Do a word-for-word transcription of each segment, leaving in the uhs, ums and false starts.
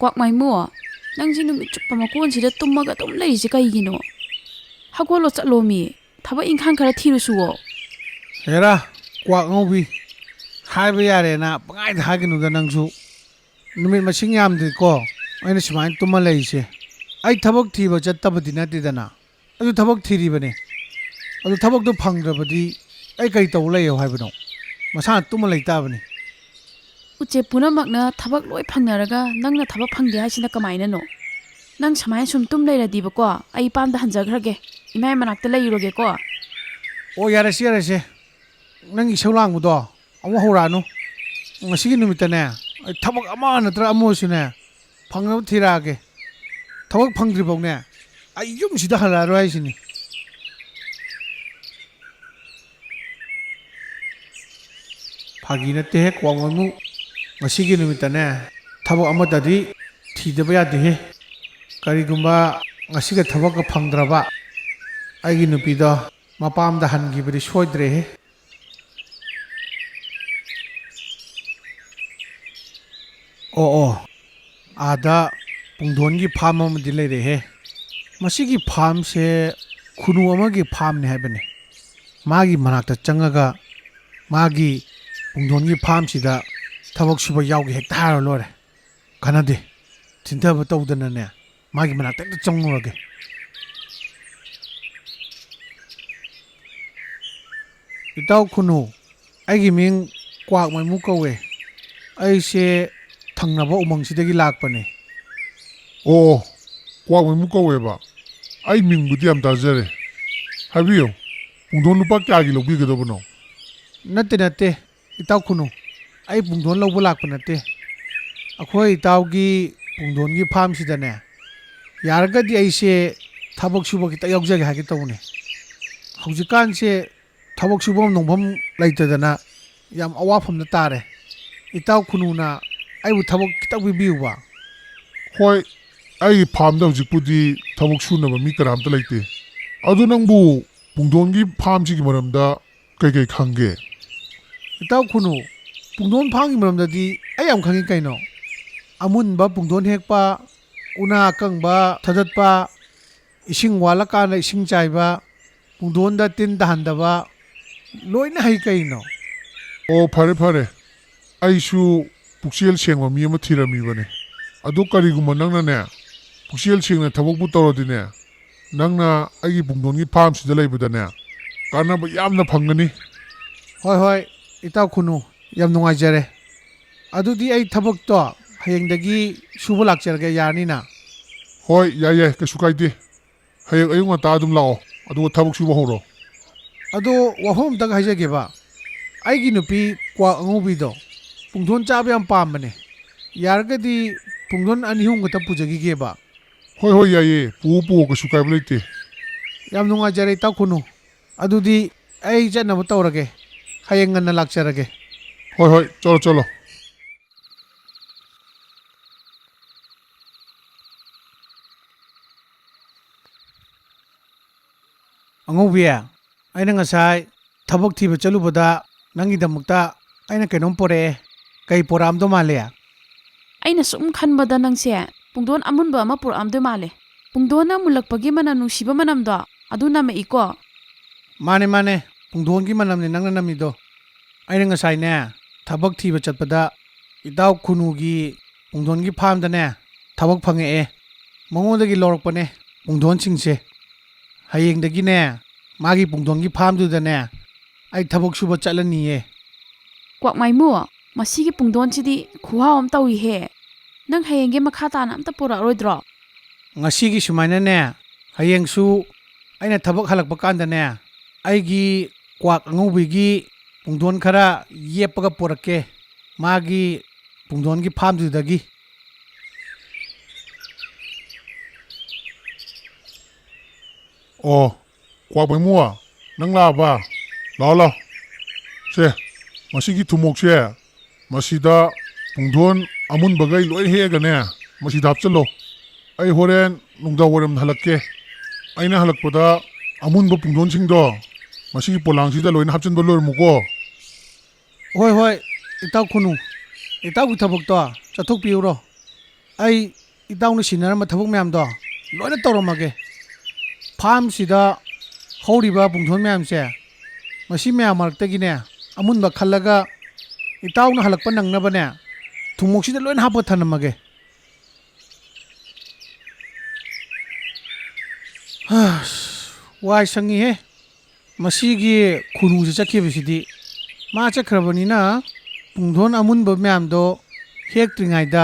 ꯀ꯭ꯋꯥꯛ ꯃꯥꯏꯃꯨ, ꯅꯪꯁꯤ ꯅꯨꯃꯤꯠ ꯆꯨꯞꯄ ꯃꯀꯣꯟꯁꯤꯗ ꯇꯨꯝꯃꯒ ꯑꯗꯨꯝ ꯂꯩꯔꯤꯁꯦ ꯀꯩꯒꯤꯅꯣ? ꯍꯧꯒꯠꯂꯣ, ꯆꯠꯂꯣ ꯃꯤ꯫ ꯊꯕꯛ ꯏꯪꯈꯥꯡ ꯈꯔ ꯊꯤꯔꯨꯁꯨꯋꯣ꯫ ꯍꯦꯔꯥ, ꯀ꯭ꯋꯥꯛ ꯉꯧꯕꯤ, ꯍꯥꯏꯕ ꯌꯥꯔꯦꯅ ꯄꯪꯍꯥꯏꯗ ꯍꯥꯏꯒꯅꯨꯗ ꯅꯪꯁꯨ꯫ ꯅꯨꯃꯤꯠ ꯃꯁꯤꯡ ꯌꯥꯝꯗ꯭ꯔꯤꯀꯣ ꯑꯩꯅ ꯁꯨꯃꯥꯏꯅ ꯇꯨꯝꯃ ꯂꯩꯔꯤꯁꯦ꯫ ꯑꯩ ꯊꯕꯛ ꯊꯤꯕ ꯆꯠꯇꯕꯗꯤ ꯅꯠꯇꯦꯗꯅ꯫ ꯑꯗꯨ ꯊꯕꯛ ꯊꯤꯔꯤꯕꯅꯤ꯫ ꯑꯗꯨ ꯊꯕꯛꯇꯣ ꯐꯪꯗ꯭ꯔꯕꯗꯤ ꯑꯩ ꯀꯔꯤ ꯇꯧ ꯂꯩꯌꯣ ꯍꯥꯏꯕꯅꯣ? ꯃꯁꯥꯅ ꯇꯨꯝꯃ ꯂꯩ ꯇꯥꯕꯅꯤ꯫ ꯎꯆꯦꯛ ꯄꯨꯝꯅꯃꯛꯅ ꯊꯕꯛ ꯂꯣꯏ ꯐꯪꯅꯔꯒ ꯅꯪꯅ ꯊꯕꯛ ꯐꯪꯗꯦ ꯍꯥꯏꯁꯤꯅ ꯀꯃꯥꯏꯅꯅꯣ? ꯅꯪ ꯁꯨꯃꯥꯏꯅ ꯁꯨꯝ ꯇꯨꯝ ꯂꯩꯔꯗꯤꯕꯀꯣ, ꯑꯩ ꯄꯥꯝꯗ ꯍꯟꯖꯈ꯭ꯔꯒꯦ꯫ ꯏꯃꯥꯏ ꯃꯅꯥꯛꯇ ꯂꯩꯔꯨꯔꯒꯦꯀꯣ꯫ ꯑꯣ, ꯌꯥꯔꯦꯁꯦ, ꯌꯥꯔꯦꯁꯦ꯫ ꯅꯪꯒꯤ ꯏꯁꯧ ꯂꯥꯡꯕꯗꯣ ꯑꯃꯨꯛ ꯍꯧꯔꯛꯑꯅꯨ꯫ ꯉꯁꯤꯒꯤ ꯅꯨꯃꯤꯠꯇꯅꯦ, ꯑꯩ ꯊꯕꯛ ꯑꯃ ꯅꯠꯇ꯭ꯔ ꯑꯃ ꯑꯣꯏꯁꯨꯅꯦ, ꯐꯪꯅꯕ ꯊꯤꯔꯛꯑꯒꯦ꯫ ꯊꯕꯛ ꯐꯪꯗ꯭ꯔꯤꯐꯥꯎꯅꯦ, ꯑꯩ ꯌꯨꯝꯁꯤꯗ ꯍꯜꯂꯛꯑꯔꯣꯏ ꯍꯥꯏꯁꯤꯅꯤ꯫ ꯐꯥꯒꯤ ꯅꯠꯇꯦꯍꯦ, ꯀ꯭ꯋꯥꯛ ꯃꯥꯏꯃꯨ꯫ ꯉꯁꯤꯒꯤ ꯅꯨꯃꯤꯠꯇꯅꯦ, ꯊꯕꯛ ꯑꯃꯠꯇꯗꯤ ꯊꯤꯗꯕ ꯌꯥꯗꯦꯍꯦ꯫ ꯀꯔꯤꯒꯨꯝꯕ ꯉꯁꯤꯒ ꯊꯕꯛꯀ ꯐꯪꯗ꯭ꯔꯕ, ꯑꯩꯒꯤ ꯅꯨꯄꯤꯗꯣ ꯃꯄꯥꯝꯗ ꯍꯟꯈꯤꯕꯗꯤ ꯁꯣꯏꯗ꯭ꯔꯦꯍꯦ꯫ ꯑꯣ, ꯑꯣ, ꯑꯥꯗ ꯄꯨꯡꯗꯣꯟꯒꯤ ꯐꯥꯝ ꯑꯃꯗꯤ ꯂꯩꯔꯦꯍꯦ꯫ ꯃꯁꯤꯒꯤ ꯐꯥꯝꯁꯦ ꯈꯨꯅꯨ ꯑꯃꯒꯤ ꯐꯥꯝꯅꯤ ꯍꯥꯏꯕꯅꯤ꯫ ꯃꯥꯒꯤ ꯃꯅꯥꯛꯇ ꯆꯪꯉꯒ ꯃꯥꯒꯤ ꯄꯨꯡꯗꯣꯟꯒꯤ ꯐꯥꯝꯁꯤꯗ ꯊꯕꯛ ꯁꯨꯕ ꯌꯥꯎꯒꯦ ꯍꯦꯛꯇ ꯍꯥꯏꯔ ꯂꯣꯏꯔꯦ꯫ ꯀꯥꯟꯅꯗꯦ, ꯊꯤꯟꯊꯕ ꯇꯧꯗꯅꯅꯦ, ꯃꯥꯒꯤ ꯃꯅꯥꯛꯇ ꯍꯦꯛꯇ ꯆꯪꯉꯨꯔꯒꯦ꯫ ꯏꯇꯥꯎ ꯈꯨꯅꯨ, ꯑꯩꯒꯤ ꯃꯤꯡ ꯀ꯭ꯋꯥꯛ ꯃꯥꯏꯃꯨ ꯀꯧꯋꯦ꯫ ꯑꯩꯁꯦ ꯊꯪꯅꯕ ꯎꯃꯪꯁꯤꯗꯒꯤ ꯂꯥꯛꯄꯅꯦ꯫ ꯑꯣ, ꯀ꯭ꯋꯥꯛ ꯃꯥꯏꯃꯨ ꯀꯧꯋꯦꯕ꯫ ꯑꯩ ꯃꯤꯡꯕꯨꯗꯤ ꯌꯥꯝ ꯇꯥꯖꯔꯦ꯫ ꯍꯥꯏꯕꯤꯌꯨ, ꯄꯨꯡꯗꯣꯟ ꯂꯨꯄꯥ ꯀꯌꯥꯒꯤ ꯂꯧꯕꯤꯒꯗꯕꯅꯣ? ꯅꯠꯇꯦ, ꯅꯠꯇꯦ, ꯏꯇꯥꯎ ꯈꯨꯅꯨ, ꯑꯩ ꯄꯨꯡꯗꯣꯟ ꯂꯧꯕ ꯂꯥꯛꯄ ꯅꯠꯇꯦ꯫ ꯑꯩꯈꯣꯏ ꯏꯇꯥꯎꯒꯤ ꯄꯨꯡꯗꯣꯟꯒꯤ ꯐꯥꯝꯁꯤꯗꯅꯦ, ꯌꯥꯔꯒꯗꯤ ꯑꯩꯁꯦ ꯊꯕꯛ ꯁꯨꯕ ꯈꯤꯇ ꯌꯥꯎꯖꯒꯦ ꯍꯥꯏꯒꯦ ꯇꯧꯕꯅꯦ꯫ ꯍꯧꯖꯤꯛꯀꯥꯟꯁꯦ ꯊꯕꯛ ꯁꯨꯐꯝ ꯅꯣꯝꯐꯝ ꯂꯩꯇꯗꯅ ꯌꯥꯝ ꯑꯋꯥꯐꯝꯗ ꯇꯥꯔꯦ꯫ ꯏꯇꯥꯎ ꯈꯨꯅꯨꯅ ꯑꯩꯕꯨ ꯊꯕꯛ ꯈꯤꯇꯪ ꯄꯤꯕꯤꯌꯨꯕ꯫ ꯍꯣꯏ, ꯑꯩꯒꯤ ꯐꯥꯝꯗ ꯍꯧꯖꯤꯛꯄꯨꯗꯤ ꯊꯕꯛ ꯁꯨꯅꯕ ꯃꯤ ꯀꯅꯥꯝꯇ ꯂꯩꯇꯦ꯫ ꯑꯗꯨ ꯅꯪꯕꯨ ꯄꯨꯡꯗꯣꯟꯒꯤ ꯐꯥꯝꯁꯤꯒꯤ ꯃꯔꯝꯗ ꯀꯩꯀꯩ ꯈꯪꯒꯦ? ꯏꯇꯥꯎ ꯈꯨꯅꯨ, ꯄꯨꯡꯗꯣꯟ ꯐꯥꯝꯒꯤ ꯃꯔꯝꯗꯗꯤ ꯑꯩ ꯌꯥꯝ ꯈꯪꯉꯤ ꯀꯩꯅꯣ꯫ ꯑꯃꯨꯟꯕ ꯄꯨꯡꯗꯣꯟ ꯍꯦꯛꯄ, ꯎꯅꯥ ꯑꯀꯪꯕ ꯊꯥꯗꯠꯄ, ꯏꯁꯤꯡ ꯋꯥꯠꯂꯀꯥꯟꯗ ꯏꯁꯤꯡ ꯆꯥꯏꯕ, ꯄꯨꯡꯗꯣꯟꯗ ꯇꯤꯟ ꯇꯥꯍꯟꯗꯕ, ꯂꯣꯏꯅ ꯍꯩ ꯀꯩꯅꯣ꯫ ꯑꯣ, ꯐꯔꯦ, ꯐꯔꯦ꯫ ꯑꯩꯁꯨ ꯄꯨꯛꯆꯦꯜ ꯁꯦꯡꯕ ꯃꯤ ꯑꯃ ꯊꯤꯔꯝꯃꯤꯕꯅꯦ꯫ ꯑꯗꯨ ꯀꯔꯤꯒꯨꯝꯕ ꯅꯪꯅꯅꯦ, ꯄꯨꯛꯆꯦꯜ ꯁꯦꯡꯅ ꯊꯕꯛꯄꯨ ꯇꯧꯔꯗꯤꯅꯦ, ꯅꯪꯅ ꯑꯩꯒꯤ ꯄꯨꯡꯗꯣꯟꯒꯤ ꯐꯥꯔꯝꯁꯤꯗ ꯂꯩꯕꯗꯅꯦ, ꯀꯥꯟꯅꯕ ꯌꯥꯝꯅ ꯐꯪꯒꯅꯤ꯫ ꯍꯣꯏ, ꯍꯣꯏ, ꯏꯇꯥꯎ ꯈꯨꯅꯨ, ꯌꯥꯝ ꯅꯨꯡꯉꯥꯏꯖꯔꯦ꯫ ꯑꯗꯨꯗꯤ ꯑꯩ ꯊꯕꯛꯇꯣ ꯍꯌꯦꯡꯗꯒꯤ ꯁꯨꯕ ꯂꯥꯛꯆꯔꯒꯦ, ꯌꯥꯔꯅꯤꯅ? ꯍꯣꯏ, ꯌꯥꯏ, ꯌꯥꯏ, ꯀꯩꯁꯨ ꯀꯥꯏꯗꯦ꯫ ꯍꯌꯦꯡ ꯑꯌꯨꯛ ꯉꯟꯇꯥ ꯑꯗꯨꯝ ꯂꯥꯛꯑꯣ, ꯑꯗꯨꯒ ꯊꯕꯛ ꯁꯨꯕ ꯍꯧꯔꯣ꯫ ꯑꯗꯣ ꯋꯥꯐꯝ ꯑꯝꯇꯪ ꯍꯥꯏꯖꯒꯦꯕ, ꯑꯩꯒꯤ ꯅꯨꯄꯤ ꯀ꯭ꯋꯥꯛ ꯑꯉꯧꯕꯤꯗꯣ ꯄꯨꯡꯗꯣꯟ ꯆꯥꯕ ꯌꯥꯝ ꯄꯥꯝꯕꯅꯦ꯫ ꯌꯥꯔꯒꯗꯤ ꯄꯨꯡꯗꯣꯟ ꯑꯅꯤ ꯑꯍꯨꯝ ꯈꯛꯇ ꯄꯨꯖꯈꯤꯒꯦꯕ꯫ ꯍꯣꯏ, ꯍꯣꯏ, ꯌꯥꯏꯌꯦ, ꯄꯨꯑꯣ, ꯄꯨꯑꯣ, ꯀꯩꯁꯨ ꯀꯥꯏꯕ ꯂꯩꯇꯦ꯫ ꯌꯥꯝ ꯅꯨꯡꯉꯥꯏꯖꯔꯦ, ꯏꯇꯥꯎ ꯈꯨꯅꯨ꯫ ꯑꯗꯨꯗꯤ ꯑꯩ ꯆꯠꯅꯕ ꯇꯧꯔꯒꯦ, ꯍꯌꯦꯡ ꯉꯟꯅ ꯂꯥꯛꯆꯔꯒꯦ꯫ ꯍꯣꯏ, ꯍꯣꯏ, ꯆꯠꯂꯣ, ꯆꯠꯂꯣ꯫ ꯑꯉꯧꯕꯤ, ꯑꯩꯅ ꯉꯁꯥꯏ ꯊꯕꯛ ꯊꯤꯕ ꯆꯠꯂꯨꯕꯗ ꯅꯪꯒꯤꯗꯃꯛꯇ ꯑꯩꯅ ꯀꯩꯅꯣꯝ ꯄꯣꯔꯛꯑꯦ꯫ ꯀꯩ ꯄꯣꯔꯛꯑꯝꯗꯧ ꯃꯥꯜꯂꯤ? ꯑꯩꯅ ꯁꯨꯝ ꯈꯟꯕꯗ ꯅꯪꯁꯦ ꯄꯨꯡꯗꯣꯟ ꯑꯃꯨꯟꯕ ꯑꯃ ꯄꯨꯔꯛꯑꯝꯗꯣꯏ ꯃꯥꯜꯂꯦ꯫ ꯄꯨꯡꯗꯣꯟꯅ ꯃꯨꯜꯂꯛꯄꯒꯤ ꯃꯅꯝ ꯅꯨꯡꯁꯤꯕ ꯃꯅꯝꯗꯣ ꯑꯗꯨ ꯅꯝꯃꯛꯏꯀꯣ꯫ ꯃꯥꯅꯦ, ꯃꯥꯅꯦ, ꯄꯨꯡꯗꯣꯟꯒꯤ ꯃꯅꯝꯅꯦ ꯅꯪꯅ ꯅꯝꯃꯤꯗꯣ꯫ ꯑꯩꯅ ꯉꯁꯥꯏꯅꯦ, ꯊꯕꯛ ꯊꯤꯕ ꯆꯠꯄꯗ ꯏꯇꯥꯎ ꯈꯨꯅꯨꯒꯤ ꯄꯨꯡꯗꯣꯟꯒꯤ ꯐꯥꯔꯝꯗꯅꯦ ꯊꯕꯛ ꯐꯪꯉꯛꯑꯦ꯫ ꯃꯉꯣꯟꯗꯒꯤ ꯂꯧꯔꯛꯄꯅꯦ ꯄꯨꯡꯗꯣꯟꯁꯤꯡꯁꯦ꯫ ꯍꯌꯦꯡꯗꯒꯤꯅꯦ, ꯃꯥꯒꯤ ꯄꯨꯡꯗꯣꯟꯒꯤ ꯐꯥꯔꯝꯗꯨꯗꯅꯦ ꯑꯩ ꯊꯕꯛ ꯁꯨꯕ ꯆꯠꯂꯅꯤꯌꯦ꯫ ꯀ꯭ꯋꯥꯛꯃꯥꯏꯃꯨ, ꯃꯁꯤꯒꯤ ꯄꯨꯡꯗꯣꯟꯁꯤꯗꯤ ꯈꯨꯍꯥꯎ ꯑꯃ ꯇꯧꯏꯍꯦ꯫ ꯅꯪ ꯍꯌꯦꯡꯒꯤ ꯃꯈꯥ ꯇꯥꯅ ꯑꯝꯇ ꯄꯨꯔꯛꯑꯔꯣꯏꯗ꯭ꯔꯣ? ꯉꯁꯤꯒꯤ ꯁꯨꯃꯥꯏꯅꯅꯦ, ꯍꯌꯦꯡꯁꯨ ꯑꯩꯅ ꯊꯕꯛ ꯍꯜꯂꯛꯄ ꯀꯥꯟꯗꯅꯦ, ꯑꯩꯒꯤ ꯀ꯭ꯋꯥꯛ ꯑꯉꯧꯕꯤꯒꯤ ꯄꯨꯡꯗꯣꯟ ꯈꯔ ꯌꯦꯞꯄꯒ ꯄꯨꯔꯛꯀꯦ, ꯃꯥꯒꯤ ꯄꯨꯡꯗꯣꯟꯒꯤ ꯐꯥꯔꯝꯗꯨꯗꯒꯤ꯫ ꯑꯣ, ꯀ꯭ꯋꯥꯛ ꯃꯩꯃꯨ, ꯅꯪ ꯂꯥꯛꯑꯕ? ꯂꯥꯛꯑꯣ, ꯂꯥꯛꯑꯣ꯫ ꯁꯦ, ꯃꯁꯤꯒꯤ ꯊꯨꯝꯃꯣꯛꯁꯦ, ꯃꯁꯤꯗ ꯄꯨꯡꯗꯣꯟ ꯑꯃꯨꯟꯕꯈꯩ ꯂꯣꯏ ꯍꯦꯛꯑꯒꯅꯦ, ꯃꯁꯤꯗ ꯍꯥꯞꯆꯤꯜꯂꯣ꯫ ꯑꯩ ꯍꯣꯔꯦꯟ ꯅꯨꯡꯗꯥꯡ ꯋꯥꯏꯔꯝ ꯍꯜꯂꯛꯀꯦ꯫ ꯑꯩꯅ ꯍꯜꯂꯛꯄꯗ ꯑꯃꯨꯟꯕ ꯄꯨꯡꯗꯣꯟꯁꯤꯡꯗꯣ ꯃꯁꯤꯒꯤ ꯄꯣꯂꯥꯡꯁꯤꯗ ꯂꯣꯏꯅ ꯍꯥꯞꯆꯤꯟꯕ ꯂꯣꯏꯔꯝꯃꯨꯀꯣ꯫ ꯍꯣꯏ, ꯍꯣꯏ, ꯏꯇꯥꯎ ꯈꯨꯅꯨ, ꯏꯇꯥꯎꯒꯤ ꯊꯕꯛꯇꯣ ꯆꯠꯊꯣꯛꯄꯤꯔꯨꯔꯣ꯫ ꯑꯩ ꯏꯇꯥꯎꯅ ꯁꯤꯟꯅꯔꯝꯕ ꯊꯕꯛ ꯃꯌꯥꯝꯗꯣ ꯂꯣꯏꯅ ꯇꯧꯔꯝꯃꯒꯦ꯫ ꯐꯥꯔꯝꯁꯤꯗ ꯍꯧꯔꯤꯕ ꯄꯨꯡꯗꯣꯟ ꯃꯌꯥꯝꯁꯦ, ꯃꯁꯤ ꯃꯌꯥꯝ ꯃꯔꯛꯇꯒꯤꯅꯦ, ꯑꯃꯨꯟꯕ ꯈꯜꯂꯒ ꯏꯇꯥꯎꯅ ꯍꯜꯂꯛꯄ ꯅꯪꯅꯕꯅꯦ, ꯊꯨꯝꯃꯣꯛꯁꯤꯗ ꯂꯣꯏꯅ ꯍꯥꯞꯄ ꯊꯅꯝꯃꯒꯦ꯫ ꯍꯁ, ꯋꯥꯏ ꯁꯪꯉꯤꯍꯦ꯫ ꯃꯁꯤꯒꯤ ꯈꯨꯅꯨꯁꯦ ꯆꯠꯈꯤꯕꯁꯤꯗꯤ, ꯃꯥ ꯆꯠꯈ꯭ꯔꯕꯅꯤꯅ ꯄꯨꯡꯗꯣꯟ ꯑꯃꯨꯟꯕ ꯃꯌꯥꯝꯗꯣ ꯍꯦꯛꯇ꯭ꯔꯤꯉꯩꯗ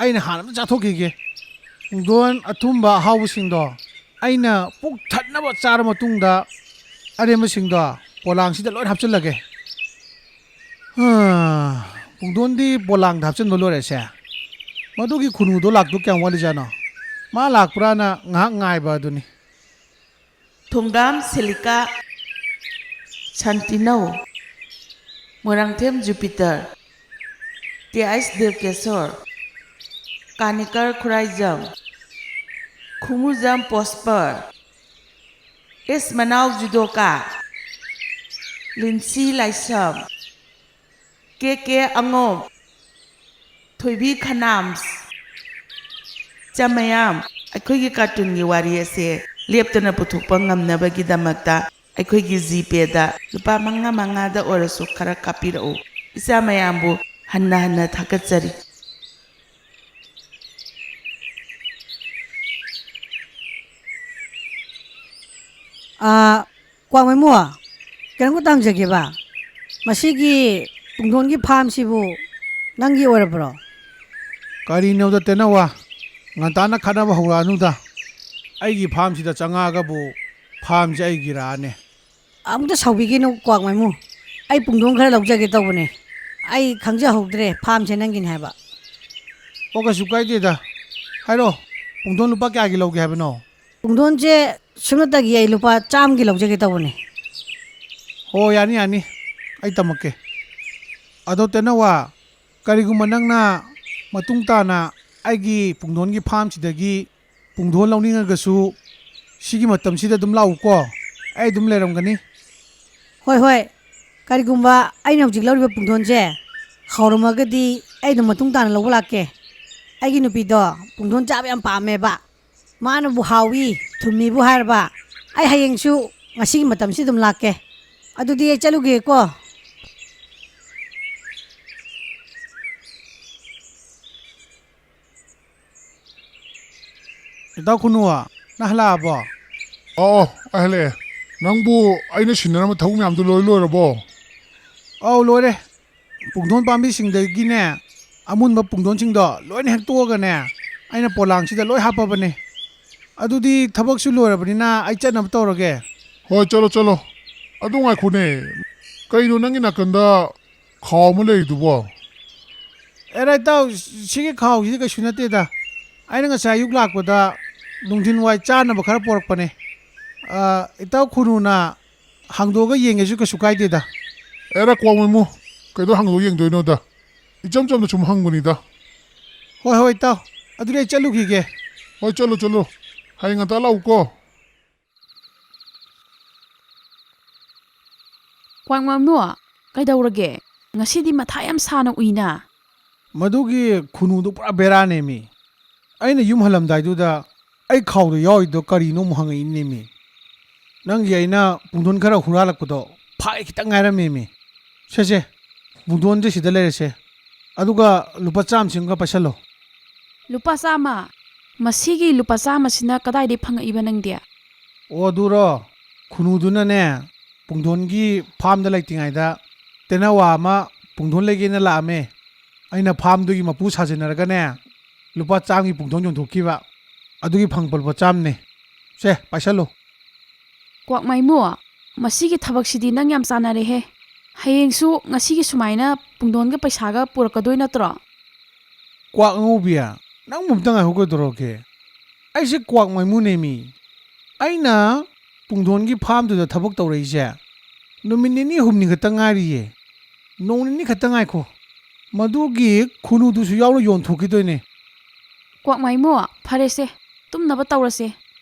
ꯑꯩꯅ ꯍꯥꯟꯅ ꯑꯝꯇ ꯆꯥꯊꯣꯛꯈꯤꯒꯦ꯫ ꯄꯨꯡꯗꯣꯟ ꯑꯊꯨꯝꯕ ꯑꯍꯥꯎꯕꯁꯤꯡꯗꯣ ꯑꯩꯅ ꯄꯨꯛ ꯊꯟꯅꯕ ꯆꯥꯔ ꯃꯇꯨꯡꯗ ꯑꯔꯦꯝꯕꯁꯤꯡꯗꯣ ꯄꯣꯂꯥꯡꯁꯤꯗ ꯂꯣꯏ ꯍꯥꯞꯆꯤꯜꯂꯒꯦ꯫ ꯍꯥ, ꯄꯨꯡꯗꯣꯟꯗꯤ ꯄꯣꯂꯥꯡꯗ ꯍꯥꯞꯆꯤꯟꯕ ꯂꯣꯏꯔꯦꯁꯦ꯫ ꯃꯗꯨꯒꯤ ꯈꯨꯅꯨꯗꯣ ꯂꯥꯛꯇꯧ ꯀꯌꯥꯝ ꯋꯥꯠꯂꯤꯖꯥꯠꯅꯣ? ꯃꯥ ꯂꯥꯛꯄ꯭ꯔꯥꯅ ꯉꯥꯏꯍꯥꯛ ꯉꯥꯏꯕ ꯑꯗꯨꯅꯤ꯫ ꯊꯣꯡꯒꯥꯝ ꯁꯤꯂꯤꯀꯥ, ꯁꯥꯟꯇꯤꯅꯧ, ꯃꯣꯏꯔꯥꯡꯊꯦꯝ ꯖꯨꯄꯤꯇꯔ, ꯇꯦ ꯑꯩꯁ ꯗꯦꯕꯀꯦꯁꯣꯔ, ꯀꯥꯅꯤꯀꯔ ꯈꯨꯔꯥꯏꯖꯝ, ꯈꯨꯃꯨꯖꯝ ꯄꯣꯁꯄꯔ, ꯑꯦꯁ ꯃꯅꯥꯎ ꯖꯨꯗꯣꯀꯥ, ꯂꯤꯟꯁꯤ ꯂꯥꯏꯁ꯭ꯔꯝ, ꯀꯦ ꯀꯦ ꯑꯉꯣꯝ, ꯊꯣꯏꯕꯤ ꯈꯅꯥꯝꯁ, ꯏꯆꯥ ꯃꯌꯥꯝ, ꯑꯩꯈꯣꯏꯒꯤ ꯀꯥꯔꯇꯨꯟꯒꯤ ꯋꯥꯔꯤ ꯑꯁꯦ ꯂꯦꯞꯇꯅ ꯄꯨꯊꯣꯛꯄ ꯉꯝꯅꯕꯒꯤꯗꯃꯛꯇ ꯑꯩꯈꯣꯏꯒꯤ ꯖꯤꯄꯦꯗ ꯂꯨꯄꯥ ꯃꯉꯥ ꯃꯉꯥꯗ ꯑꯣꯏꯔꯁꯨ ꯈꯔ ꯀꯥꯞꯄꯤꯔꯛꯎ꯫ ꯏꯆꯥ ꯃꯌꯥꯝꯕꯨ ꯍꯟꯅ ꯍꯟꯅ ꯊꯥꯒꯠꯆꯔꯤ꯫ ꯑꯥ, ꯀ꯭ꯋꯥꯛꯃꯩꯃꯨ, ꯀꯩꯅꯣꯝꯇ ꯍꯪꯖꯒꯦꯕ꯫ ꯃꯁꯤꯒꯤ ꯄꯨꯡꯗꯣꯟꯒꯤ ꯐꯥꯔꯝꯁꯤꯕꯨ ꯅꯪꯒꯤ ꯑꯣꯏꯔꯕ꯭ꯔꯣ? ꯀꯔꯤꯅꯣꯗ ꯇꯦꯅꯋꯥ, ꯉꯟꯇꯥꯅ ꯈꯠꯅꯕ ꯍꯧꯔꯛꯑꯅꯨꯗ꯫ ꯑꯩꯒꯤ ꯐꯥꯔꯝꯁꯤꯗ ꯆꯪꯉꯛꯑꯒꯕꯨ ꯐꯥꯔꯝꯁꯦ ꯑꯩꯒꯤꯔꯥꯅꯦ? ꯑꯃꯨꯛꯇ ꯁꯥꯎꯕꯤꯒꯅꯨ, ꯀ꯭ꯋꯥꯛꯃꯩꯃꯨ꯫ ꯑꯩ ꯄꯨꯡꯗꯣꯟ ꯈꯔ ꯂꯧꯖꯒꯦ ꯇꯧꯕꯅꯦ꯫ ꯑꯩ ꯈꯪꯖꯍꯧꯗ꯭ꯔꯦ ꯐꯥꯔꯝꯁꯦ ꯅꯪꯒꯤꯅꯦ ꯍꯥꯏꯕ꯫ ꯑꯣ, ꯀꯩꯁꯨ ꯀꯥꯏꯗꯦꯗ꯫ ꯍꯥꯏꯔꯣ, ꯄꯨꯡꯗꯣꯟ ꯂꯨꯄꯥ ꯀꯌꯥꯒꯤ ꯂꯧꯒꯦ ꯍꯥꯏꯕꯅꯣ? ꯄꯨꯡꯗꯣꯟꯁꯦ ꯁꯨꯞꯅꯇꯒꯤ ꯑꯩ ꯂꯨꯄꯥ ꯆꯥꯝꯃꯒꯤ ꯂꯧꯖꯒꯦ ꯇꯧꯕꯅꯦ꯫ ꯍꯣ, ꯌꯥꯅꯤ, ꯌꯥꯅꯤ꯫ ꯑꯩ ꯇꯝꯃꯛꯀꯦ꯫ ꯑꯗꯣ ꯇꯦꯅꯋꯥ, ꯀꯔꯤꯒꯨꯝꯕ ꯅꯪꯅ ꯃꯇꯨꯡ ꯇꯥꯅ ꯑꯩꯒꯤ ꯄꯨꯡꯗꯣꯟꯒꯤ ꯐꯥꯔꯝꯁꯤꯗꯒꯤ ꯄꯨꯡꯗꯣꯟ ꯂꯧꯅꯤꯡꯉꯒꯁꯨ ꯁꯤꯒꯤ ꯃꯇꯝꯁꯤꯗ ꯑꯗꯨꯝ ꯂꯥꯛꯎꯀꯣ, ꯑꯩ ꯑꯗꯨꯝ ꯂꯩꯔꯝꯒꯅꯤ꯫ ꯍꯣꯏ, ꯍꯣꯏ, ꯀꯔꯤꯒꯨꯝꯕ ꯑꯩꯅ ꯍꯧꯖꯤꯛ ꯂꯧꯔꯤꯕ ꯄꯨꯡꯗꯣꯟꯁꯦ ꯍꯥꯎꯔꯝꯃꯒꯗꯤ, ꯑꯩ ꯑꯗꯨꯝ ꯃꯇꯨꯡ ꯇꯥꯅ ꯂꯧꯕ ꯂꯥꯛꯀꯦ꯫ ꯑꯩꯒꯤ ꯅꯨꯄꯤꯗꯣ ꯄꯨꯡꯗꯣꯟ ꯆꯥꯕ ꯌꯥꯝ ꯄꯥꯝꯃꯦꯕ꯫ ꯃꯥꯅꯕꯨ ꯍꯥꯎꯏ, ꯊꯨꯝꯃꯤꯕꯨ ꯍꯥꯏꯔꯕ, ꯑꯩ ꯍꯌꯦꯡꯁꯨ ꯉꯁꯤꯒꯤ ꯃꯇꯝꯁꯤ ꯑꯗꯨꯝ ꯂꯥꯛꯀꯦ꯫ ꯑꯗꯨꯗꯤ ꯑꯩ ꯆꯠꯂꯨꯒꯦꯀꯣ꯫ ꯏꯇꯥꯎ ꯈꯨꯅꯨ, ꯅꯪ ꯍꯜꯂꯛꯑꯕꯣ? ꯑꯣ, ꯑꯩ ꯍꯜꯂꯛꯑꯦ꯫ ꯅꯪꯕꯨ ꯑꯩꯅ ꯁꯤꯟꯅꯔꯝꯕ ꯊꯕꯛ ꯃꯌꯥꯝꯗꯨ ꯂꯣꯏ ꯂꯣꯏꯔꯕꯣ? ꯑꯧ, ꯂꯣꯏꯔꯦ꯫ ꯄꯨꯡꯗꯣꯟ ꯄꯥꯝꯕꯤꯁꯤꯡꯗꯒꯤꯅꯦ, ꯑꯃꯨꯟꯕ ꯄꯨꯡꯗꯣꯟꯁꯤꯡꯗꯣ ꯂꯣꯏꯅ ꯍꯦꯛꯇꯣꯛꯑꯒꯅꯦ, ꯑꯩꯅ ꯄꯣꯂꯥꯡꯁꯤꯗ ꯂꯣꯏ ꯍꯥꯞꯄꯕꯅꯦ꯫ ꯑꯗꯨꯗꯤ ꯊꯕꯛꯁꯨ ꯂꯣꯏꯔꯕꯅꯤꯅ ꯑꯩ ꯆꯠꯅꯕ ꯇꯧꯔꯒꯦ꯫ ꯍꯣꯏ, ꯆꯠꯂꯣ, ꯆꯠꯂꯣ꯫ ꯑꯗꯨ ꯉꯥꯏꯈꯣꯅꯦ, ꯀꯩꯅꯣ ꯅꯪꯒꯤ ꯅꯥꯀꯟꯗ ꯈꯥꯎ ꯑꯃ ꯂꯩꯔꯤꯗꯨꯕꯣ? ꯑꯦꯔꯥ ꯏꯇꯥꯎ, ꯁꯤꯒꯤ ꯈꯥꯎꯁꯤꯗꯤ ꯀꯩꯁꯨ ꯅꯠꯇꯦꯗ꯫ ꯑꯩꯅ ꯉꯁꯥꯏ ꯑꯌꯨꯛ ꯂꯥꯛꯄꯗ ꯅꯨꯡꯊꯤꯟ ꯋꯥꯏ ꯆꯥꯅꯕ ꯈꯔ ꯄꯣꯔꯛꯄꯅꯦ꯫ ꯑ, ꯏꯇꯥꯎ ꯈꯨꯅꯨꯅ ꯍꯥꯡꯗꯣꯛꯑꯒ ꯌꯦꯡꯒꯦꯁꯨ ꯀꯩꯁꯨ ꯀꯥꯏꯗꯦꯗ꯫ ꯑꯦꯔꯥ ꯀ꯭ꯋꯥꯛ ꯃꯥꯏꯃꯨ, ꯀꯩꯗꯧ ꯍꯥꯡꯗꯣꯛꯑ ꯌꯦꯡꯗꯣꯏꯅꯣꯗ? ꯏꯆꯝ ꯆꯝꯅ ꯁꯨꯝ ꯍꯪꯕꯅꯤꯗ꯫ ꯍꯣꯏ, ꯍꯣꯏ ꯏꯇꯥꯎ, ꯑꯗꯨꯗꯤ ꯑꯩ ꯆꯠꯂꯨꯈꯤꯒꯦ꯫ ꯍꯣꯏ, ꯆꯠꯂꯣ, ꯆꯠꯂꯣ꯫ ꯍꯌꯦꯡ ꯉꯟꯇꯥ ꯂꯥꯛꯎꯀꯣ꯫ ꯀ꯭ꯋꯥꯛ ꯃꯥꯏꯃꯨ, ꯀꯩꯗꯧꯔꯒꯦ? ꯉꯁꯤꯗꯤ ꯃꯊꯥ ꯌꯥꯝ ꯁꯥꯅ ꯎꯏꯅ꯫ ꯃꯗꯨꯒꯤ ꯈꯨꯅꯨꯗꯨ ꯄꯨꯔꯥ ꯕꯦꯔꯥꯅꯦꯃꯤ꯫ ꯑꯩꯅ ꯌꯨꯝ ꯍꯜꯂꯝꯗꯥꯏꯗꯨꯗ ꯑꯩ ꯈꯥꯎꯗ ꯌꯥꯎꯔꯤꯗꯣ ꯀꯔꯤꯅꯣ ꯑꯃꯨꯛ ꯍꯪꯉꯛꯏꯅꯦꯃꯤ꯫ ꯅꯪꯒꯤ ꯑꯩꯅ ꯄꯨꯡꯗꯣꯟ ꯈꯔ ꯍꯨꯔꯥꯜꯂꯛꯄꯗꯣ ꯐꯥꯒꯦ ꯈꯤꯇꯪ ꯉꯥꯏꯔꯝꯃꯦꯃꯤ꯫ ꯁꯦ, ꯁꯦ, ꯄꯨꯡꯗꯣꯟꯁꯦ ꯁꯤꯗ ꯂꯩꯔꯦꯁꯦ꯫ ꯑꯗꯨꯒ ꯂꯨꯄꯥ ꯆꯥꯝꯃꯁꯤꯡꯒ ꯄꯥꯏꯁꯜꯂꯣ꯫ ꯂꯨꯄꯥ ꯆꯥꯝꯃ? ꯃꯁꯤꯒꯤ ꯂꯨꯄꯥ ꯆꯥꯝꯃꯁꯤꯅ ꯀꯗꯥꯏꯗꯒꯤ ꯐꯪꯉꯛꯏꯕ ꯅꯪꯗꯤ? ꯑꯣ, ꯑꯗꯨꯔꯣ? ꯈꯨꯅꯨꯗꯨꯅꯅꯦ, ꯄꯨꯡꯗꯣꯟꯒꯤ ꯐꯥꯔꯝꯗ ꯂꯩꯇ꯭ꯔꯤꯉꯩꯗ ꯇꯦꯅꯋꯥ ꯑꯃ ꯄꯨꯡꯗꯣꯟ ꯂꯩꯒꯦꯅ ꯂꯥꯛꯑꯝꯃꯦ꯫ ꯑꯩꯅ ꯐꯥꯔꯝꯗꯨꯒꯤ ꯃꯄꯨ ꯁꯥꯖꯤꯟꯅꯔꯒꯅꯦ, ꯂꯨꯄꯥ ꯆꯥꯝꯃꯒꯤ ꯄꯨꯡꯗꯣꯟ ꯌꯣꯟꯊꯣꯛꯈꯤꯕ꯫ ꯑꯗꯨꯒꯤ ꯐꯪꯕ ꯂꯨꯄꯥ ꯆꯥꯝꯃꯅꯦ꯫ ꯁꯦ, ꯄꯥꯏꯁꯜꯂꯨ꯫ ꯀ꯭ꯋꯥꯛ ꯃꯥꯏꯃꯨ, ꯃꯁꯤꯒꯤ ꯊꯕꯛꯁꯤꯗꯤ ꯅꯪ ꯌꯥꯝ ꯆꯥꯟꯅꯔꯦꯍꯦ꯫ ꯍꯌꯦꯡꯁꯨ ꯉꯁꯤꯒꯤ ꯁꯨꯃꯥꯏꯅ ꯄꯨꯡꯗꯣꯟꯒ ꯄꯩꯁꯥꯒ ꯄꯨꯔꯛꯀꯗꯣꯏ ꯅꯠꯇ꯭ꯔꯣ? ꯀ꯭ꯋꯥꯛ ꯑꯉꯧꯕꯤ, ꯅꯪꯕꯨ ꯑꯝꯇ ꯉꯥꯏꯈꯣ ꯀꯩꯗꯧꯔꯒꯦ? ꯑꯩꯁꯦ ꯀ꯭ꯋꯥꯛ ꯃꯥꯏꯃꯨꯅꯦꯃꯤ꯫ ꯑꯩꯅ ꯄꯨꯡꯗꯣꯟꯒꯤ ꯐꯥꯔꯝꯗꯨꯗ ꯊꯕꯛ ꯇꯧꯔꯛꯏꯁꯦ ꯅꯨꯃꯤꯠ ꯅꯤꯅꯤ ꯍꯨꯝꯅꯤ ꯈꯛꯇ ꯉꯥꯏꯔꯤꯌꯦ꯫ ꯅꯣꯡ ꯅꯤꯅꯤ ꯈꯛꯇ ꯉꯥꯏꯈꯣ꯫ ꯃꯗꯨꯒꯤ ꯈꯨꯅꯨꯗꯨꯁꯨ ꯌꯥꯎꯅ ꯌꯣꯟꯊꯣꯛꯈꯤꯗꯣꯏꯅꯦ꯫ ꯀ꯭ꯋꯥꯛ ꯃꯥꯏꯃꯨ, ꯐꯔꯦꯁꯦ, ꯇꯨꯝꯅꯕ ꯇꯧꯔꯁꯦ꯫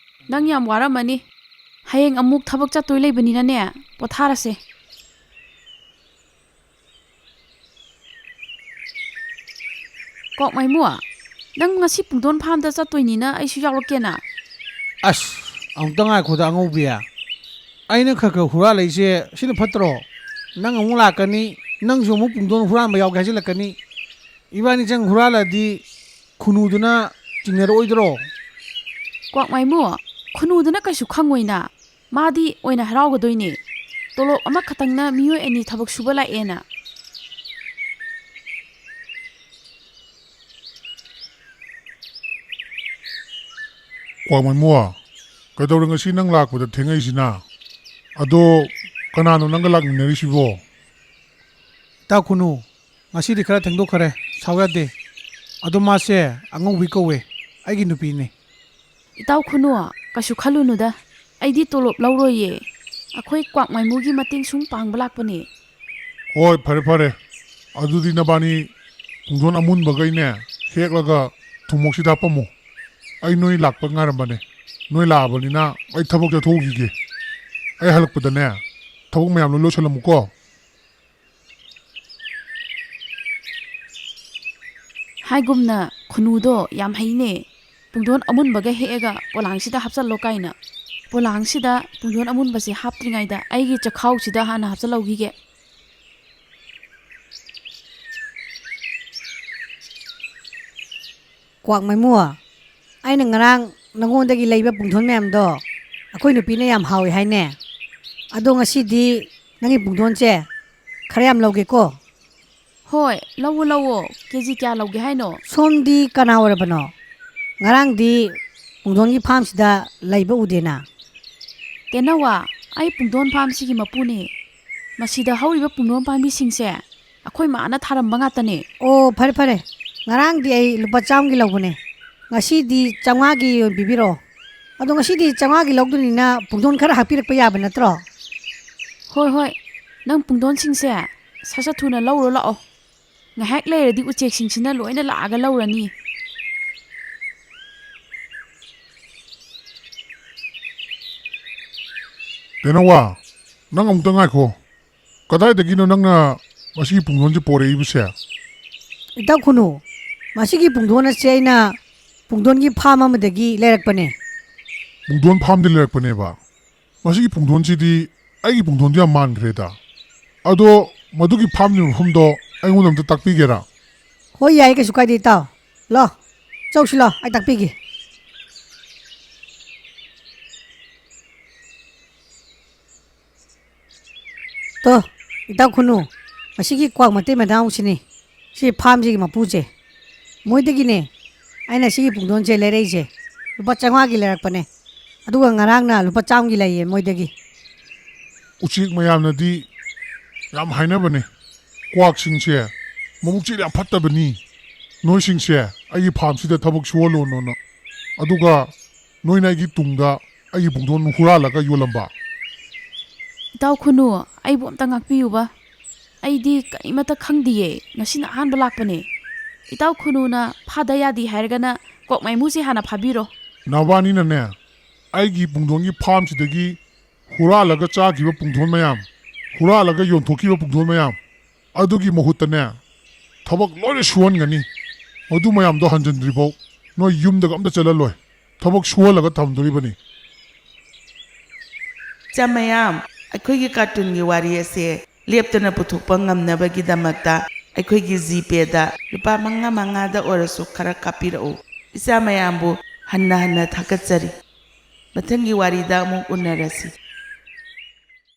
ꯅꯪ ꯌꯥꯝ ꯋꯥꯔꯝꯃꯅꯤ꯫ ꯍꯌꯦꯡ ꯑꯃꯨꯛ ꯊꯕꯛ ꯆꯠꯇꯣꯏ ꯂꯩꯕꯅꯤꯅꯅꯦ, ꯄꯣꯊꯥꯔꯁꯦ꯫ ꯀ꯭ꯋꯥꯛ ꯃꯥꯏꯃꯨ, ꯅꯪ ꯉꯁꯤ ꯄꯨꯡꯗꯣꯟ ꯐꯥꯔꯝꯗ ꯆꯠꯇꯣꯏꯅꯤꯅ ꯑꯩꯁꯨ ꯌꯥꯎꯔꯛꯀꯦꯅ꯫ ꯑꯁ, ꯑꯃꯨꯛꯇ ꯉꯥꯏꯈꯣꯗ ꯑꯉꯧꯕꯤ꯫ ꯑꯩꯅ ꯈꯔ ꯈꯔ ꯍꯨꯔꯥꯜꯂꯛꯏꯁꯦ ꯁꯤꯅ ꯐꯠꯇ꯭ꯔꯣ? ꯅꯪ ꯑꯃꯨꯛ ꯂꯥꯛꯀꯅꯤ, ꯅꯪꯁꯨ ꯑꯃꯨꯛ ꯄꯨꯡꯗꯣꯟ ꯍꯨꯔꯥꯟꯕ ꯌꯥꯎꯒꯦ ꯍꯥꯏꯖꯤꯜꯂꯛꯀꯅꯤ꯫ ꯏꯕꯥꯅꯤ ꯆꯪ ꯍꯨꯔꯥꯜꯂꯗꯤ ꯈꯨꯅꯨꯗꯨꯅ ꯆꯤꯡꯅꯔꯛꯑꯣꯏꯗ꯭ꯔꯣ? ꯀ꯭ꯋꯥꯛ ꯃꯥꯏꯃꯨ, ꯈꯨꯅꯨꯗꯨꯅ ꯀꯩꯁꯨ ꯈꯪꯉꯣꯏꯅ꯫ ꯃꯥꯗꯤ ꯑꯣꯏꯅ ꯍꯔꯥꯎꯒꯗꯣꯏꯅꯦ꯫ ꯇꯣꯂꯣꯞ ꯑꯃꯈꯛꯇꯪꯅ ꯃꯤꯑꯣꯏ ꯑꯅꯤ ꯊꯕꯛ ꯁꯨꯕ ꯂꯥꯛꯑꯦꯅ꯫ ꯀ꯭ꯋꯥꯛ ꯃꯥꯏꯃꯨ, ꯀꯩꯗꯧꯔꯦ ꯉꯁꯤ ꯅꯪ ꯂꯥꯛꯄꯗ ꯊꯦꯡꯉꯛꯏꯁꯤꯅ? ꯑꯗꯣ ꯀꯅꯥꯅꯣ ꯅꯪꯒ ꯂꯥꯛꯃꯤꯟꯅꯔꯤꯁꯤꯕꯣ? ꯏꯇꯥꯎ ꯈꯨꯅꯨ, ꯉꯁꯤꯗꯤ ꯈꯔ ꯊꯦꯡꯗꯣꯛꯈꯔꯦ, ꯁꯥꯎ ꯌꯥꯗꯦ꯫ ꯑꯗꯣ ꯃꯥꯁꯦ ꯑꯉꯧꯕꯤ ꯀꯧꯋꯦ, ꯑꯩꯒꯤ ꯅꯨꯄꯤꯅꯦ꯫ ꯏꯇꯥꯎ ꯈꯨꯅꯨ, ꯀꯩꯁꯨ ꯈꯜꯂꯨꯅꯨꯗ, ꯑꯩꯗꯤ ꯇꯣꯂꯣꯞ ꯂꯧꯔꯣꯏꯌꯦ꯫ ꯑꯩꯈꯣꯏ ꯀ꯭ꯋꯥꯛ ꯃꯥꯏꯃꯨꯒꯤ ꯃꯇꯦꯡ ꯁꯨꯝ ꯄꯥꯡꯕ ꯂꯥꯛꯄꯅꯦ꯫ ꯍꯣꯏ, ꯐꯔꯦ ꯐꯔꯦ, ꯑꯗꯨꯗꯤ ꯅꯕꯥꯅꯤ ꯄꯨꯡꯗꯣꯟ ꯑꯃꯨꯟꯕꯈꯩꯅꯦ ꯍꯦꯛꯂꯒ ꯊꯨꯝꯃꯣꯛꯁꯤꯗ ꯍꯥꯞꯄꯝꯃꯣ꯫ ꯑꯩ ꯅꯣꯏ ꯂꯥꯛꯄ ꯉꯥꯏꯔꯝꯕꯅꯦ꯫ ꯅꯣꯏ ꯂꯥꯛꯑꯕꯅꯤꯅ ꯑꯩ ꯊꯕꯛ ꯆꯠꯊꯣꯛꯎꯈꯤꯒꯦ꯫ ꯑꯩ ꯍꯜꯂꯛꯄꯗꯅꯦ ꯊꯕꯛ ꯃꯌꯥꯝ ꯂꯣꯏ ꯂꯣꯏꯁꯤꯜꯂꯝꯃꯨꯀꯣ꯫ ꯍꯥꯏꯒꯨꯝꯅ ꯈꯨꯅꯨꯗꯣ ꯌꯥꯝ ꯍꯩꯅꯦ꯫ ꯄꯨꯡꯗꯣꯟ ꯑꯃꯨꯟꯕꯒ ꯍꯦꯛꯑꯒ ꯄꯣꯂꯥꯡꯁꯤꯗ ꯍꯥꯞꯆꯜꯂꯣ ꯀꯥꯏꯅ꯫ ꯄꯣꯂꯥꯡꯁꯤꯗ ꯄꯨꯡꯗꯣꯟ ꯑꯃꯨꯟꯕꯁꯦ ꯍꯥꯞꯇ꯭ꯔꯤꯉꯩꯗ ꯑꯩꯒꯤ ꯆꯈꯥꯎꯁꯤꯗ ꯍꯥꯟꯅ ꯍꯥꯞꯆꯜꯍꯧꯈꯤꯒꯦ꯫ ꯀ꯭ꯋꯥꯛ ꯃꯥꯏꯃꯨ, ꯑꯩꯅ ꯉꯔꯥꯡ ꯅꯉꯣꯟꯗꯒꯤ ꯂꯩꯕ ꯄꯨꯡꯗꯣꯟ ꯃꯌꯥꯝꯗꯣ ꯑꯩꯈꯣꯏ ꯅꯨꯄꯤꯅ ꯌꯥꯝ ꯍꯥꯎꯏ ꯍꯥꯏꯅꯦ꯫ ꯑꯗꯣ ꯉꯁꯤꯗꯤ ꯅꯪꯒꯤ ꯄꯨꯡꯗꯣꯟꯁꯦ ꯈꯔ ꯌꯥꯝ ꯂꯧꯒꯦꯀꯣ꯫ ꯍꯣꯏ, ꯂꯧꯋꯣ, ꯂꯧꯋꯣ꯫ ꯀꯦ ꯖꯤ ꯀꯌꯥ ꯂꯧꯒꯦ ꯍꯥꯏꯅꯣ? ꯁꯣꯝꯗꯤ ꯀꯅꯥ ꯑꯣꯏꯔꯕꯅꯣ? ꯉꯔꯥꯡꯗꯤ ꯄꯨꯡꯗꯣꯟꯒꯤ ꯐꯥꯝꯁꯤꯗ ꯂꯩꯕ ꯎꯗꯦꯅ꯫ ꯇꯦꯅꯋꯥ, ꯑꯩ ꯄꯨꯡꯗꯣꯟ ꯐꯥꯝꯁꯤꯒꯤ ꯃꯄꯨꯅꯦ꯫ ꯃꯁꯤꯗ ꯍꯧꯔꯤꯕ ꯄꯨꯡꯗꯣꯟ ꯄꯥꯝꯕꯤꯁꯤꯡꯁꯦ ꯑꯩꯈꯣꯏ ꯃꯥꯅ ꯊꯥꯔꯝꯕ ꯉꯥꯛꯇꯅꯦ꯫ ꯑꯣ, ꯐꯔꯦ, ꯐꯔꯦ꯫ ꯉꯔꯥꯡꯗꯤ ꯑꯩ ꯂꯨꯄꯥ ꯆꯥꯝꯃꯒꯤ ꯂꯧꯕꯅꯦ꯫ ꯉꯁꯤꯗꯤ ꯆꯥꯝꯃꯉꯥꯒꯤ ꯑꯣꯏꯅ ꯄꯤꯕꯤꯔꯛꯑꯣ꯫ ꯑꯗꯣ ꯉꯁꯤꯗꯤ ꯆꯥꯝꯃꯉꯥꯒꯤ ꯂꯧꯗꯣꯏꯅꯤꯅ ꯄꯨꯡꯗꯣꯟ ꯈꯔ ꯍꯥꯞꯄꯤꯔꯛꯄ ꯌꯥꯕ ꯅꯠꯇ꯭ꯔꯣ? ꯍꯣꯏ, ꯍꯣꯏ꯫ ꯅꯪ ꯄꯨꯡꯗꯣꯟꯁꯤꯡꯁꯦ ꯁꯠ ꯁꯠ ꯊꯨꯅ ꯂꯧꯔꯣ ꯂꯥꯛꯑꯣ꯫ ꯉꯥꯏꯍꯥꯛ ꯂꯩꯔꯗꯤ ꯎꯆꯦꯛꯁꯤꯡꯁꯤꯅ ꯂꯣꯏꯅ ꯂꯥꯛꯑꯒ ꯂꯧꯔꯅꯤ꯫ ꯇꯦꯅꯋꯥ, ꯅꯪ ꯑꯃꯨꯛꯇ ꯉꯥꯏꯈꯣ꯫ ꯀꯗꯥꯏꯗꯒꯤꯅꯣ ꯅꯪꯅ ꯃꯁꯤꯒꯤ ꯄꯨꯡꯗꯣꯟꯁꯦ ꯄꯣꯔꯛꯏꯕꯁꯦ? ꯏꯇꯥꯎ ꯈꯨꯅꯨ, ꯃꯁꯤꯒꯤ ꯄꯨꯡꯗꯣꯟ ꯑꯁꯦ ꯑꯩꯅ ꯄꯨꯡꯗꯣꯟꯒꯤ ꯐꯥꯝ ꯑꯃꯗꯒꯤ ꯂꯩꯔꯛꯄꯅꯦ꯫ ꯄꯨꯡꯗꯣꯟ ꯐꯥꯝꯗꯤ ꯂꯩꯔꯛꯄꯅꯦꯕ? ꯃꯁꯤꯒꯤ ꯄꯨꯡꯗꯣꯟꯁꯤꯗꯤ ꯑꯩꯒꯤ ꯄꯨꯡꯗꯣꯟꯗꯤ ꯌꯥꯝ ꯃꯥꯟꯈ꯭ꯔꯦꯗ꯫ ꯑꯗꯣ ꯃꯗꯨꯒꯤ ꯐꯥꯝꯒꯤ ꯃꯐꯝꯗꯣ ꯑꯩꯉꯣꯟꯗ ꯑꯝꯇ ꯇꯥꯛꯄꯤꯒꯦꯔꯥ? ꯍꯣꯏ, ꯌꯥꯏ, ꯀꯩꯁꯨ ꯀꯥꯏꯗꯦ, ꯏꯇꯥꯎ꯫ ꯂꯥꯎ, ꯆꯧꯁꯤ ꯂꯥꯎ, ꯑꯩ ꯇꯥꯛꯄꯤꯒꯦ꯫ ꯇꯣ, ꯏꯇꯥꯎ ꯈꯨꯅꯨ, ꯃꯁꯤꯒꯤ ꯀ꯭ꯋꯥꯛ ꯃꯇꯩ ꯃꯅꯥꯎꯁꯤꯅꯤ꯫ ꯁꯤ ꯐꯥꯝꯁꯤꯒꯤ ꯃꯄꯨꯁꯦ꯫ ꯃꯣꯏꯗꯒꯤꯅꯦ ꯑꯩꯅ ꯁꯤꯒꯤ ꯄꯨꯡꯗꯣꯟꯁꯦ ꯂꯩꯔꯛꯏꯁꯦ꯫ ꯂꯨꯄꯥ ꯆꯥꯝꯃꯉꯥꯒꯤ ꯂꯩꯔꯛꯄꯅꯦ꯫ ꯑꯗꯨꯒ ꯉꯔꯥꯡꯅ ꯂꯨꯄꯥ ꯆꯥꯝꯃꯒꯤ ꯂꯩꯌꯦ ꯃꯣꯏꯗꯒꯤ꯫ ꯎꯆꯦꯛ ꯃꯌꯥꯝꯅꯗꯤ ꯌꯥꯝ ꯍꯥꯏꯅꯕꯅꯦ, ꯀ꯭ꯋꯥꯛꯁꯤꯡꯁꯦ ꯃꯕꯨꯛꯆꯦꯜ ꯌꯥꯝ ꯐꯠꯇꯕꯅꯤ, ꯅꯣꯏꯁꯤꯡꯁꯦ ꯑꯩꯒꯤ ꯐꯥꯝꯁꯤꯗ ꯊꯕꯛ ꯁꯨꯍꯜꯂꯣꯅꯣꯅ꯫ ꯑꯗꯨꯒ ꯅꯣꯏꯅ ꯑꯩꯒꯤ ꯇꯨꯡꯗ ꯑꯩꯒꯤ ꯄꯨꯡꯗꯣꯟ ꯍꯨꯔꯥꯜꯂꯒ ꯌꯣꯜꯂꯝꯕ꯫ ꯏꯇꯥꯎ ꯈꯨꯅꯨ, ꯑꯩꯕꯨ ꯑꯝꯇ ꯉꯥꯛꯄꯤꯌꯨꯕ꯫ ꯑꯩꯗꯤ ꯀꯔꯤꯃꯠꯇ ꯈꯪꯗꯤꯌꯦ, ꯉꯁꯤꯅ ꯑꯍꯥꯟꯕ ꯂꯥꯛꯄꯅꯦ꯫ ꯏꯇꯥꯎ ꯈꯨꯅꯨꯅ ꯐꯥꯗ ꯌꯥꯗꯦ ꯍꯥꯏꯔꯒꯅ ꯀ꯭ꯋꯥꯛ ꯃꯥꯏꯃꯨꯁꯦ ꯍꯥꯟꯅ ꯐꯥꯕꯤꯔꯣ꯫ ꯅꯕꯥꯅꯤꯅꯅꯦ, ꯑꯩꯒꯤ ꯄꯨꯡꯗꯣꯟꯒꯤ ꯐꯥꯝꯁꯤꯗꯒꯤ ꯍꯨꯔꯥꯜꯂꯒ ꯆꯥꯈꯤꯕ ꯄꯨꯡꯗꯣꯟ ꯃꯌꯥꯝ, ꯍꯨꯔꯥꯜꯂꯒ ꯌꯣꯟꯊꯣꯛꯈꯤꯕ ꯄꯨꯡꯗꯣꯟ ꯃꯌꯥꯝ ꯑꯗꯨꯒꯤ ꯃꯍꯨꯠꯇꯅꯦ, ꯊꯕꯛ ꯂꯣꯏꯅ ꯁꯨꯍꯟꯒꯅꯤ꯫ ꯃꯗꯨ ꯃꯌꯥꯝꯗꯣ ꯍꯟꯖꯤꯟꯗ꯭ꯔꯤꯐꯥꯎ ꯅꯣꯏ ꯌꯨꯝꯗꯒ ꯑꯝꯇ ꯆꯠꯍꯜꯂꯣꯏ꯫ ꯊꯕꯛ ꯁꯨꯍꯜꯂꯒ ꯊꯝꯗꯣꯔꯤꯕꯅꯤ꯫ ꯏꯆꯥ ꯃꯌꯥꯝ, ꯑꯩꯈꯣꯏꯒꯤ ꯀꯥꯔꯇꯨꯟꯒꯤ ꯋꯥꯔꯤ ꯑꯁꯦ ꯂꯦꯞꯇꯅ ꯄꯨꯊꯣꯛꯄ ꯉꯝꯅꯕꯒꯤꯗꯃꯛꯇ ꯑꯩꯈꯣꯏꯒꯤ ꯖꯤꯄꯦꯗ ꯂꯨꯄꯥ ꯃꯉꯥ ꯃꯉꯥꯗ ꯑꯣꯏꯔꯁꯨ ꯈꯔ ꯀꯥꯞꯄꯤꯔꯛꯎ꯫ ꯏꯆꯥ ꯃꯌꯥꯝꯕꯨ ꯍꯟꯅ ꯍꯟꯅ ꯊꯥꯒꯠꯆꯔꯤ꯫ ꯃꯊꯪꯒꯤ ꯋꯥꯔꯤꯗ ꯑꯃꯨꯛ ꯎꯅꯔꯁꯤ꯫